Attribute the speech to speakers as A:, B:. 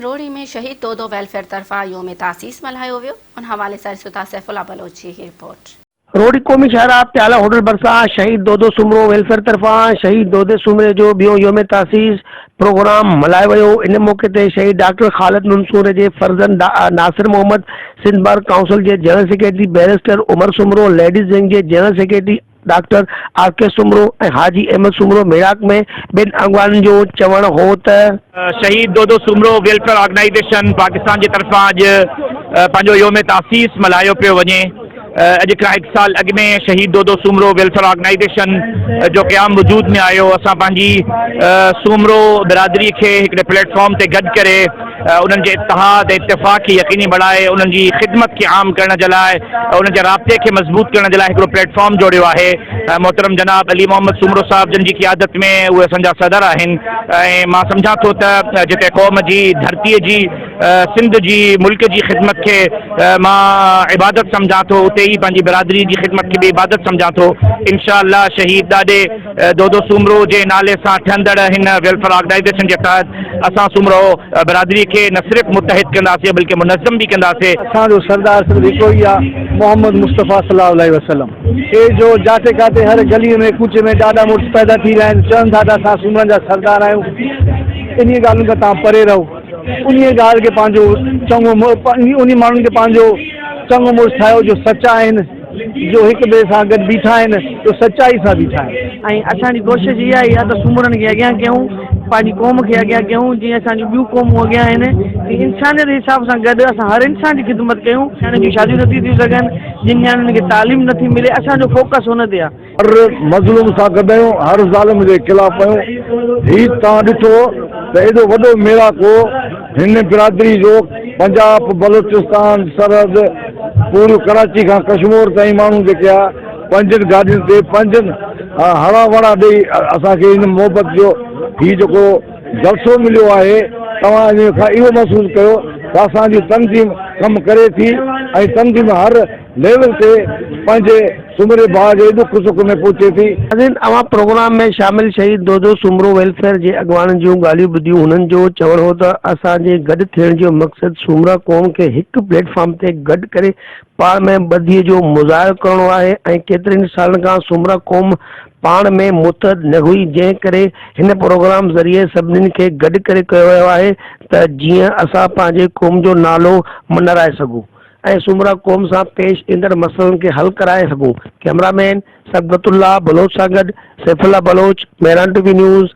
A: روهڙي ۾ شهيد دودو ويلفيئر طرفان يوم تاسيس ملهايو ويو، ان حوالي سان ڏسو ٿا سيف الله بلوچ جي هي رپورٽ.
B: روهڙي قومي شاهراهه پيالا هوٽل ڀرسان شهيد دودو سومرو ويلفيئر طرفان شهيد دودي سومري جو ٻيون يوم تاسيس پروگرام ملهايو ويو، ان موقعي تي شهيد ڊاڪٽر خالد منصور جي فرزند ناصر محمد، سنڌ بار ڪائونسل جي general secretary barrister Umar Soomro, ladies wing جي general secretary doctor R K Soomro ۽ Haji Ahmed Soomro ميڙاڪ ۾ ٻين اڳواڻن جو چوڻ هو ته.
C: شهيد دودو سومرو ويلفيئر آرگنائيزيشن پاڪستان جي طرفان اڄ پنهنجو يوم تاسيس ملهايو پيو وڃي. اڄ کان هڪ سال اڳ ۾ شهيد دودو سومرو ويلفيئر آرگنائيزيشن جو قيام وجود ۾ آيو. اسان پنهنجي سومرو برادري کي هڪڙي پليٽ فارم تي گڏ ڪري انهن جي اتحاد ۽ اتفاق کي يقيني بڻائي انهن جي خدمت کي عام ڪرڻ جي لاء انهن جي رابطي کي مضبوط ڪرڻ جي لاء هڪڙو پليٽ فارم جوڙيو آهي محترم جناب علي محمد سومرو صاحب جن جي قيادت ۾ اهي اسان جا صدر آهن ۽ مان سمجهان ٿو ته جتي قوم جي ڌرتي جي سنڌ جي ملڪ جي خدمت کي مان عبادت سمجهان ٿو اتي ئي پنهنجي برادري جي خدمت کي به عبادت سمجهان ٿو انشاء الله شهيد ڏاڏي دودو سومرو جي نالي سان ٺهندڙ هن ويلفيئر آرگنائيزيشن جي تحت اسان سومرو برادري کي نه صرف متحد ڪنداسين بلڪه منظم به ڪنداسين.
D: اسان جو سردار صرف هڪڙو ئي آ محمد مصطفيٰ صلي الله عليه وسلم. اي جو جاتي ڪاتي هر گليء ۾ ڪوچي ۾ ڏاڏا مڙس پيدا ٿي ويا آهن چون ٿا ته اسان سومرن جا سردار آهيون انهيء ڳالهين کان توهان پري رهو انهيء ڳالهه کي پنهنجو چڱو انهي ماڻهن کي پنهنجو چڱو مڙس ٺاهيو جو سچا آهن. جو هڪ ٻئي سان گڏ بيٺا آهن جو سچائي سان بيٺا آهن.
E: ۽ اسان جي ڪوشش اها ئي آهي ته سومرن کي اڳيان ڪيون، پنهنجي قوم کي اڳيان ڪيون، جيئن اسان جون ٻيون قومون اڳيان آهن، تيئن انسانيت جي حساب سان گڏ اسان هر انسان جي خدمت ڪيون. نياڻين جون شاديون نٿيون ٿي سگهن، جن نياڻين کي تعليم نٿي ملي، اسان جو فوڪس ان تي آهي.
F: هر مظلوم سان گڏ آهيون، هر ظالم جي خلاف آهيون. هي توهان ڏٺو ته ايڏو وڏو ميڙاڪو هن برادري جو پنجاب، بلوچستان، سرحد، پوري ڪراچي کان ڪشمور تائين ماڻهو جيڪي آ پنهنجين گاڏين تي پنهنجن هڙان وڙان ڏئي اسان کي هن محبت جو هي جيڪو جلسو مليو آهي توهان ان کان اهو محسوس ڪيو ته اسان جي تنظيم ڪم ڪري ٿي ۽ تنظيم هر ليول تي پنهنجي سومري ڀاء جي ڏک سک ۾ پهچي ٿي.
B: ناظرين اوهان پروگرام ۾ شامل شهيد دودو سومرو ويلفيئر جي اڳواڻن جون ڳالهيون ٻڌيون هنن جو چوڻ هو ته اسان جي گڏ ٿيڻ جو مقصد سومرا قوم کي هڪ پليٽ فارم تي گڏ ڪري پاڻ ۾ ٻڌي جو مظاهرو ڪرڻو آهي ۽ ڪيترن سالن کان سومرا قوم پاڻ ۾ متحد نه هئي جنهن ڪري هن پروگرام ذريعي سڀني کي گڏ ڪري ڪيو ويو آهي ته جيئن اسان پنهنجي قوم جو نالو مڃرائي سگهون. ۽ سومرا قوم سان پيش ايندڙ مسئلن کي حل ڪرائي سگهون. ڪئميرا مين صبغت الله بلوچ سان گڏ Saif Ullah Baloch, Mehran T V news.